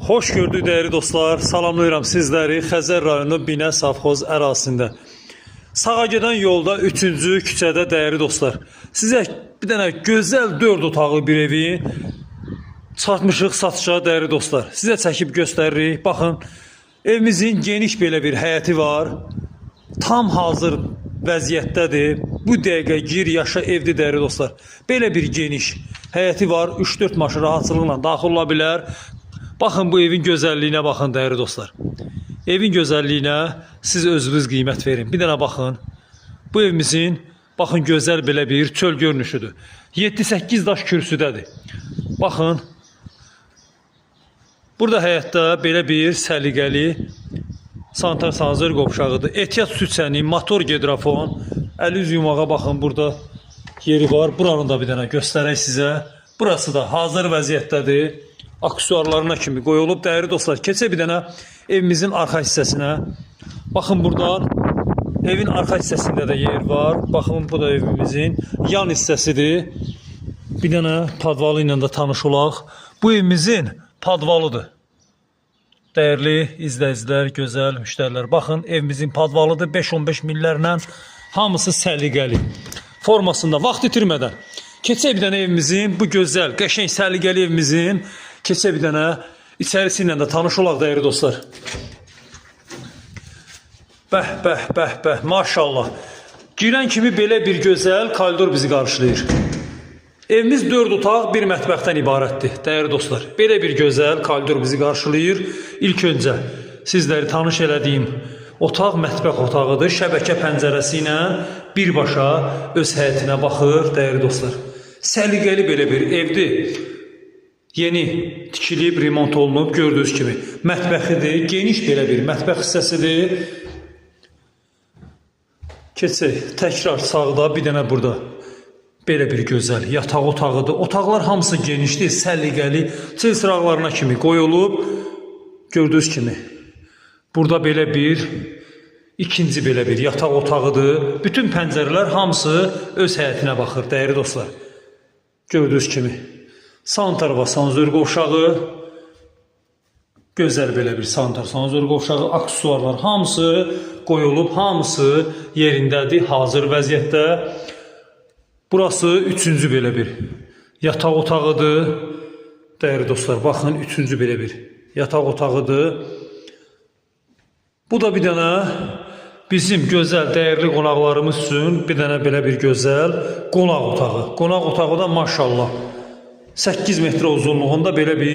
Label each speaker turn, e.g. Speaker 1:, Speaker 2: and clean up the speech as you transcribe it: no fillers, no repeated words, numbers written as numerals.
Speaker 1: Xoş gördük dəyərli dostlar. Salamlayıram sizləri Xəzər rayonu Binə Safxoz ərazisində. Sağa gedən yolda 3-cü küçədə dəyərli dostlar. Sizə bir dənə gözəl 4 otaqlı bir evi çatmışıq satışa dəyərli dostlar. Sizə çəkib göstəririk. Baxın, evimizin geniş belə bir həyəti var. Tam hazır vəziyyətdədir. Bu dəqiqə gir yaşa evdir dəyərli dostlar. Belə bir geniş həyəti var. 3-4 maşın rahatçılıqla daxil ola bilər. Baxın bu evin gözəlliyinə baxın dəyərli dostlar. Evin gözəlliyinə siz özünüz qiymət verin. Bir dənə baxın. Bu evimizin baxın gözəl belə bir çöl görünüşüdür. 7-8 daş kürsüdədir. Baxın. Burada həyətdə belə bir səliqəli sanitar sanzor qovşağıdır. Ehtiyat süçəni, motor gidrofon, əl üz yumağa baxın burada yeri var. Buranı da bir dənə göstərək sizə. Burası da hazır vəziyyətdədir. Aksesuarlarına kimi qoyulub. Dəyərli dostlar, keçək bir dənə evimizin arxa hissəsinə. Baxın buradan evin arxa hissəsində də yer var. Baxın bu da evimizin yan hissəsidir. Bir dənə podvalı ilə də tanış olaq. Bu evimizin podvalıdır. Dəyərli izləyicilər, gözəl müştərilər, baxın evimizin podvalıdır 5-15 millərlə hamısı səliqəli. Formasında vaxt itirmədən keçək bir dənə evimizin bu gözəl, qəşəng səliqəli evimizin keçək bir dənə içərisi ilə də tanış olaq dəyərli dostlar. Bəh, bəh, bəh, bəh, maşallah. Girən kimi belə bir gözəl koridor bizi qarşılayır. Evimiz 4 otaq, bir mətbəxdən ibarətdir, dəyərli dostlar. Belə bir gözəl koridor bizi qarşılayır. İlk öncə sizləri tanış elədiyim otaq mətbəx otağıdır. Şəbəkə pəncərəsi ilə birbaşa öz həyətinə baxır, dəyərli dostlar. Səliqəli belə bir evdir. Yeni tikilib, remont olunub, gördüyünüz kimi. Mətbəxidir, geniş belə bir mətbəx hissəsidir. Keçək təkrar sağda bir dənə burada belə bir gözəl yataq otağıdır. Otaqlar hamısı genişdir, səliqəli, çil çıraqlarına kimi qoyulub. Gördüyünüz kimi. Burada belə bir ikinci belə bir yataq otağıdır. Bütün pəncərələr hamısı öz həyətinə baxır, dəyərli dostlar. Gördüyünüz kimi. Sanitar və sanzor qovşağı, gözəl belə bir sanitar sanzor qovşağı, aksesuarlar hamısı qoyulub, hamısı yerindədir, hazır vəziyyətdə. Burası üçüncü belə bir yataq otağıdır. Dəyərli dostlar, baxın, üçüncü belə bir yataq otağıdır. Bu da bir dənə bizim gözəl, dəyərli qonaqlarımız üçün bir dənə belə bir gözəl qonaq otağı. Qonaq otağı da maşallah 8 metrə uzunluğunda belə bir